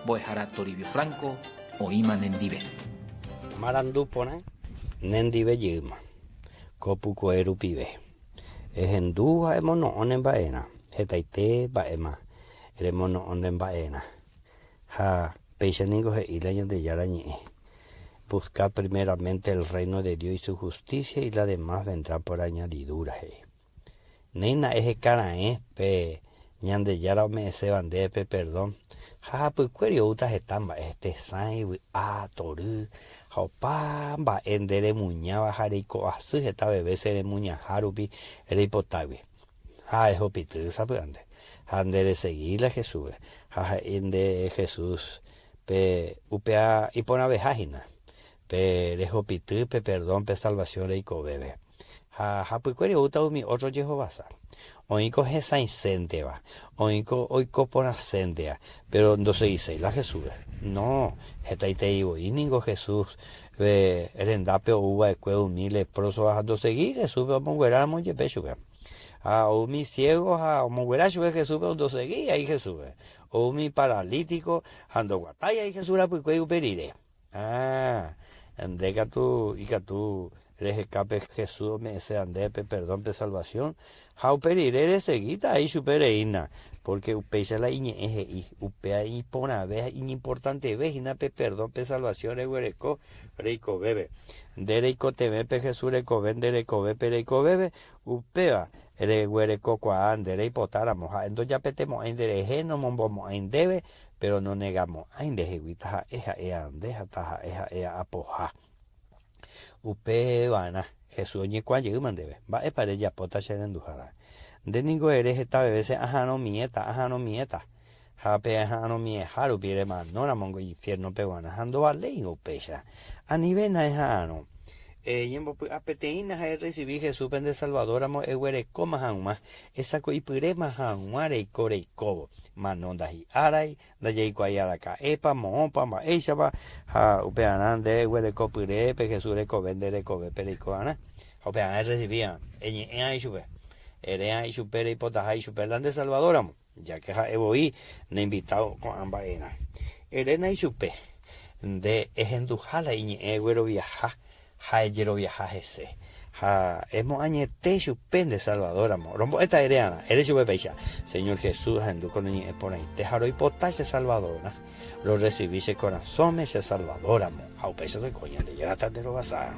Mbo'ehára Toribio Franco oĩma nendive. Marandu porã nendive jeýma, ko pukoe rupive. Ehendu ha emono'õ ne mba'erã, hetaite mba'éma remono'õ ne mba'erã. Ha péicha ningo he'i la Ñandejára Ñe'ẽ, Buscad primeramente el reino de Dios y su justicia y la demás vendrá por añadidura, he'i. Néina eheka raẽ pe Ñandejára ome'ẽséva ndéve pe perdón, ha hapykuéri oúta heta mba'e, tesãi, vy'a, tory, ha opa mba'e nde remuñáva ha reiko asy hetave vése remuñaha rupi reipotágui. Ha ehupity sapy'ánte, ha nde resegi la Jesúspe, ha he'i nde Jesús pe upéva iporãveha hína, pe rehupity pe perdón pe salvación reikovépe. Ha hapykuéri oúta umi ótro jehovasa. Oĩko hesãisénteva, oĩko oiko porãsénteva, péro ndosegiséi la Jesúspe. No, hetaiterei voi ningo Jesús rendápe ou va'ekue umi leprósova ha ndosegíi Jesúspe omongueráramo jepe chupe. Ha ou umi siégo ha omonguera chupe Jesúspe ndosegíi ai Jesúspe. Ou umi paralítiko ha ndoguatái ai Jesús rapykuéi upe rire. Ah, nde katu ikatu reheka pe Jesús ome'ẽséva ndéve pe perdón, pe salvación, ha upe rire resegíta ai chupe reína, porque upéicha la iñe'ẽ he'i, upéva iporãve ha iñimportanteve hína pe perdón, pe salvación reguereko reikovépe. Nde reikotevẽ pe Jesús rekove nde rekovépe reikovépe, upéva reguerekokuaa nde reipotáramo, ha'e ndojapetemo'ãi nderehe, nomombomo'ãi ndéve, Péro nonegamo'ãi ndehegui taha'e ha'éva nde ha taha'e ha'éva apoha. Upevarã, Jesús oñekuaa jeýma ndéve, Mba'épa rejapóta che renduhára? Nde ningo ere hetave vése aha'arõmiéta, aha'arõmiéta. Ha pe aha'arõmieha rupi remanóramongo infiérnope guarã ha ndovaléingo upéicha. Anivéna eha'arõ. Eñembopy'apeteĩna ha erresivi Jesúspe nde Salvadóramo eguerekóma hag̃ua, esako'ipyréma hag̃ua reiko reikóvo. Mano ndahi'árai, ndajaikuaái araka'épa, moõpa, mba'éichapa, ha upearã nde eguereko pyre pe Jesús rekove nde rekovépe reiko va'erã. Ha upearã erresivíva, eñe'ẽa ichupe, eréa ichupe reipotaha ichupe la nde Salvadóramo, ya que ha'e voi neinvitávo ko'ã mba'erã. Eréna ichupe, nde ehenduha la iñe'ẽ egueroviaha ha ejeroviaha hese, ha emoañete chupe nde Salvador ramo. Rombo'éta erearã, ere chupe péicha, Señor Jesús, ahendu ko ne ñe'ẽ porãite ha roipota che Salvadorã, rorresivi che korasõme che Salvador ramo, ha upéicha toiko Ñandejára ta nde rovasa.